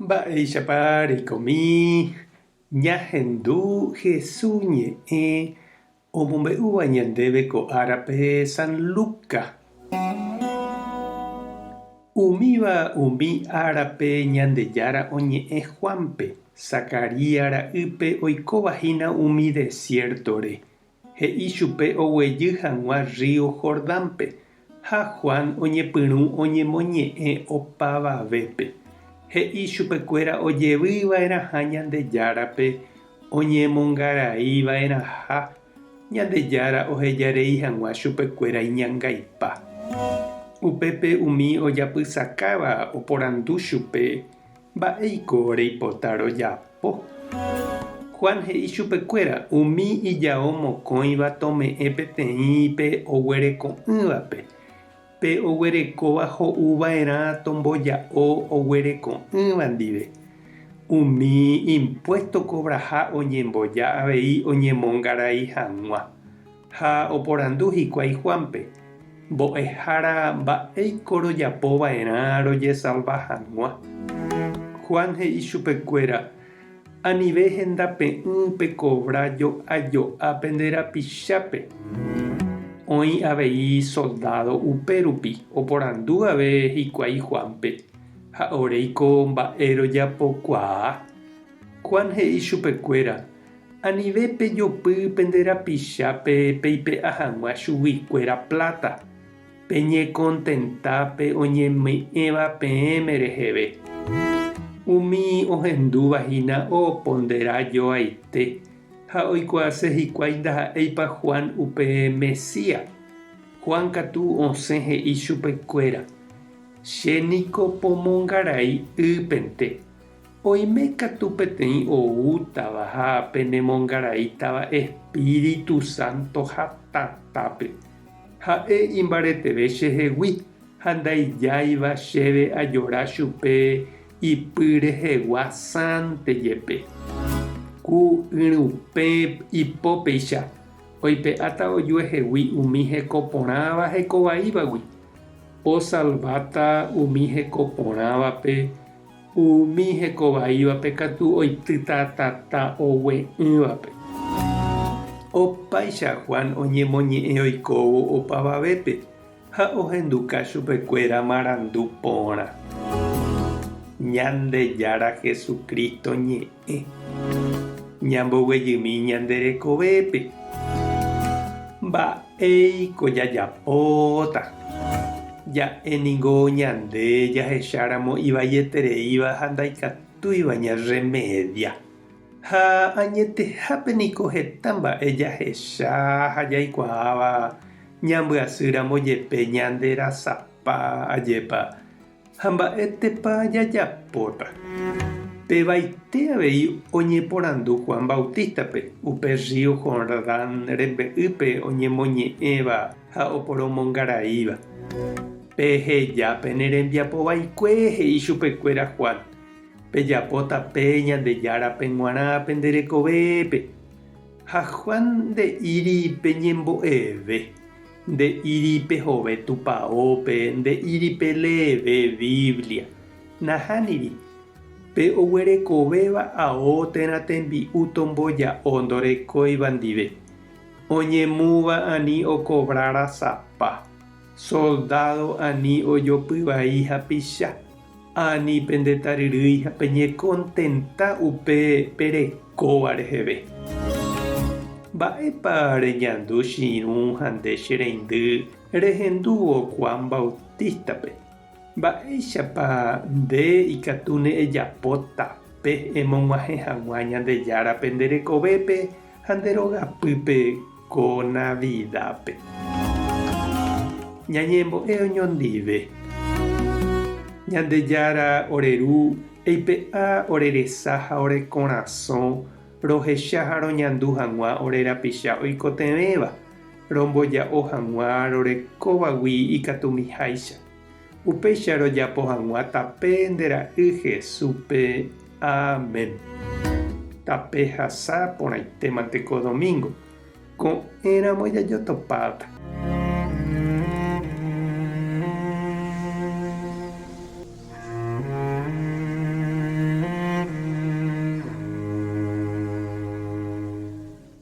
Mba'éichapa reikomi ñahendu Hesu ñe'ẽ omombe'úva ñandéve ko árape San Luca. Umíva umi árape Ñandejára oñe'ẽ Juánpe, Zacarías ra'ýpe oikóva hína umi desiértore. He'i chupe oguejy hag̃ua rrío Jordánpe, ha Juan oñepyrũ oñemoñe'ẽ opavavépe. He'i chupekuéra ojevy va'erãha Ñandejárape oñemongarai va'erãha Ñandejára ohejarei hag̃ua chupekuéra iñangaipa. Upépe umi ojapysakáva oporandu chupe, Mba'éiko reipota rojapo? Juan he'i chupekuéra, Umi ijao mokõiva tome'ẽ peteĩ pe oguereko'ỹvape, pe oguerekóva ho'u va'erã tomboja'o oguereko'ỹva ndive. Umi impuésto kovraha oñemboja avei oñemongarai hag̃ua. Ha oporandu hikuái Juánpe, Mbo'ehára mba'éiko rojapo va'erã rojesalva hag̃ua? Juan he'i chupekuéra, Anive hendape'ỹ pekovra jo'a jo'a pende rapichápe. Oĩ avei soldádo upérupi oporandu ave hikuái Juánpe, Ha oréiko mba'e rojapokuaa? Juan he'i chupekuéra, Anive pejopy pende rapichápe peipe'a hag̃ua chuguikuéra pláta, peñekontenta pe oñeme'ẽva peẽme reheve. Umi ohendúva hína opondera joaite ha oikuaase hikuái ndaha'éipa Juan upe Mesías. Juan katu osẽ he'i chupekuéra, Che niko pomongarai ýpente. Oime katu peteĩ oútava ha penemongaraítava Espíritu Santo ha tatápe. Ha'e imbareteve chehegui ha ndaijáiva chéve ajora chupe ipy rehegua sãnte jepe. Ku yrupẽ ipópeicha oipe'áta ojuehegui umi heko porãva heko vaívagui, osalváta umi heko porãvape Umi heko vaívape katu oitýta tata ogue'ỹvape. Opáicha Juan oñemoñe'ẽ oikóvo opavavépe ha ohenduka chupekuéra marandu porã. Ñandejára Jesucristo ñe'ẽ. Ñamboguejymi ñande rekovépe. Mba'éiko jajapóta? Ja'e ningo ñande jahecháramo ivaietereíva ha ndaikatúiva ñarremedia. Ha añetehápe niko heta mba'e jahecha ha jaikuaáva ñambyasýramo jepe ñande rasapa ajépa Ha mba'étepa jajapóta? Pevaite avei oñeporandu Juan Bautístape, upe rrío Jordán rembe'ýpe oñemoñe'ẽva ha oporomongaraíva. Peheja pene rembiapo vaikue, he'i chupekuéra Juan, pejapo tape Ñandejárape g̃uarã pende rekovépe. Ha Juan nde'íri peñembo'eve. Nde'íri pehove tupaópe, nde'íri peleeve Biblia. Nahániri, pe oguerekovéva ao térã tembi'u tomboja'o ndorekóiva ndive, oñemúva ani okovra rasapa, soldádo ani ojopy vai hapicha, ani pende taryrýi ha peñekontenta upe perekóva reheve. Mba'épa reñandu che irũ ha nde che reindy rehendúvo Juan Bautístape? Mba'éichapa nde ikatúne ejapo tape emog̃uahẽ hag̃ua Ñandejárape nde rekovépe ha nde rogapýpe ko Navidápe? Ñañembo'e oñondive. Ñandejára ore Ru, eipe'a ore resa ha ore korasõ rohecha ha roñandu hag̃ua ore rapicha oikotevẽva, romboja'o hag̃ua rorekóvagui ikatumiháicha. Upéicha rojapo hag̃ua tape nde Ra'y Jesúspe. Amén. Tape hasa porãitémante ko domingo. Ko'ẽramo jajotopáta.